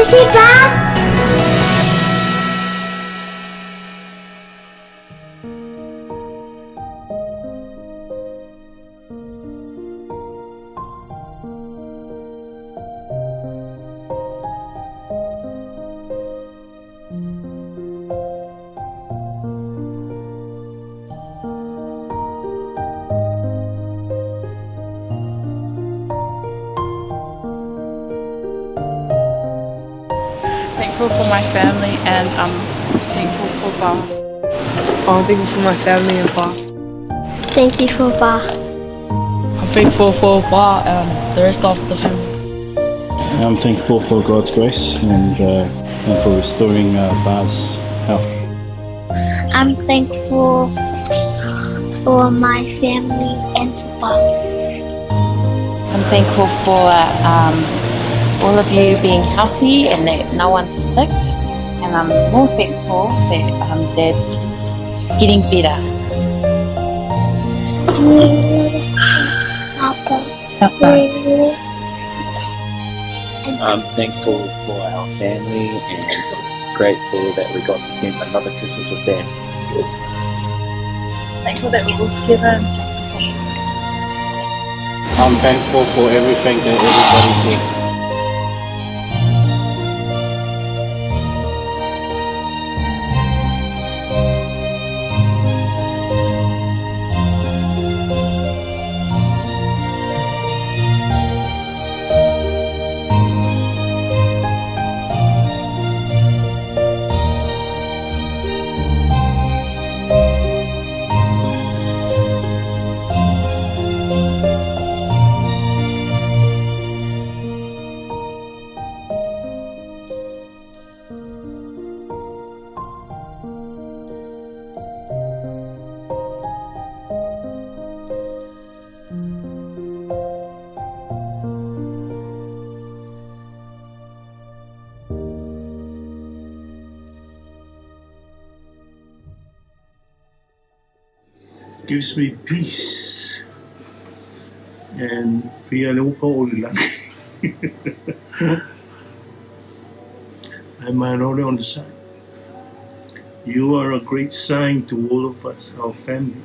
Thank you, Dad. Thankful for my family and I'm thankful for Ba. I'm thankful for my family and Ba. Thank you for Ba. I'm thankful for Ba and the rest of the family. I'm thankful for God's grace and for restoring Ba's health. I'm thankful for my family and for Ba. I'm thankful for all of you being healthy and that no one's sick. And I'm more thankful that Dad's getting better. Papa. Papa. I'm thankful for our family and grateful that we got to spend another Christmas with them. Thankful that we're all together and thankful for I'm thankful for everything that everybody said. Gives me peace and pia le uka o le lagi. I'm only on the side. You are a great sign to all of us, our family.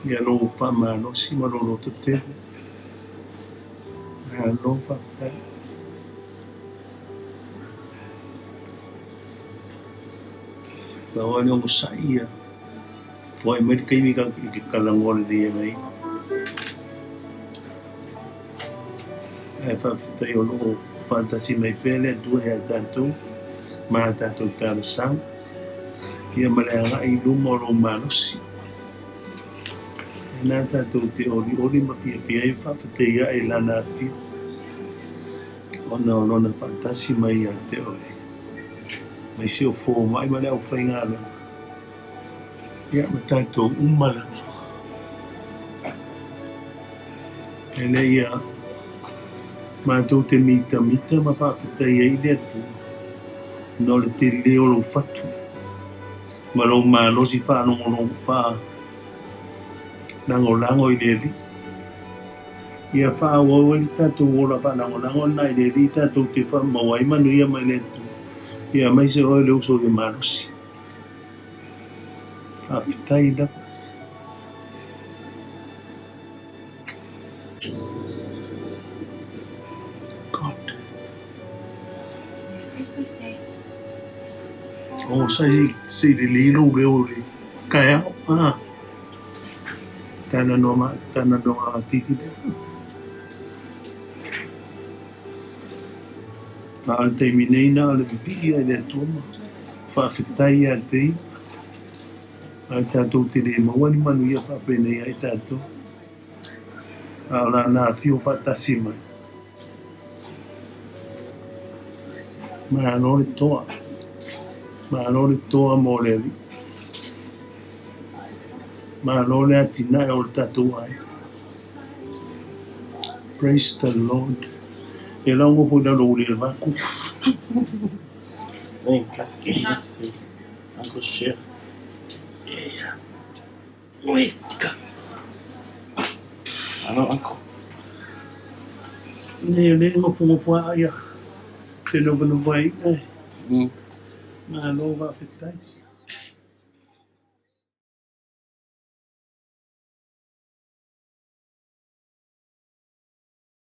Ia lo whamanosi ma lo loto tele. Malo whaftai. Lawa ni o sa ia. Foi mai te kaimi ka i te kalangoa le ia mai. Ae faafetai o loo faatasi mai pea le Atua ia tatou ma a tatou talosaga, ia ma le agai i luma o lou malosi. E na tatou te olioli ma fiafia ai ma faafetai ae i Lana afio, ona o Lona faatasi mai ia te oe, aemaise o fomai ma le aufaigaluega, ia ma tatou uma lava. E le ia matou te mitamita ma faafetai ai le Atua ona o le tele o lou fatu ma lou malosi faalogologo faalagolago i le Alii. Ia faaauau ai le tatou ola faalagolago lena i le Alii tatou te faamaua ai manuia mai le Atua, ia aemaise oe le uso i le malosi. Faafetai lava. God. Christmas Day. O sa i se le lilo le o le kaeao. Ah. Tana no ma, tana no a tiki te. A o le taimi nei na o le pipii ai le Atua ma faafetai ia te ia. Ae tatou te le maua ni manuia faapenei ai tatou. A o lana afio faatasi mai. Malo le toa. Malo le toa mo le Alii. Malo le atinae o le tatou aiga. Praise the Lord. E lauga foi lalo uli le vaku. Thank you. Uncle Share. Yeah. Wake up. Hello, Uncle. Ne le ngofo ngofo a ia. Te nofonofo ai. Malo faafetai.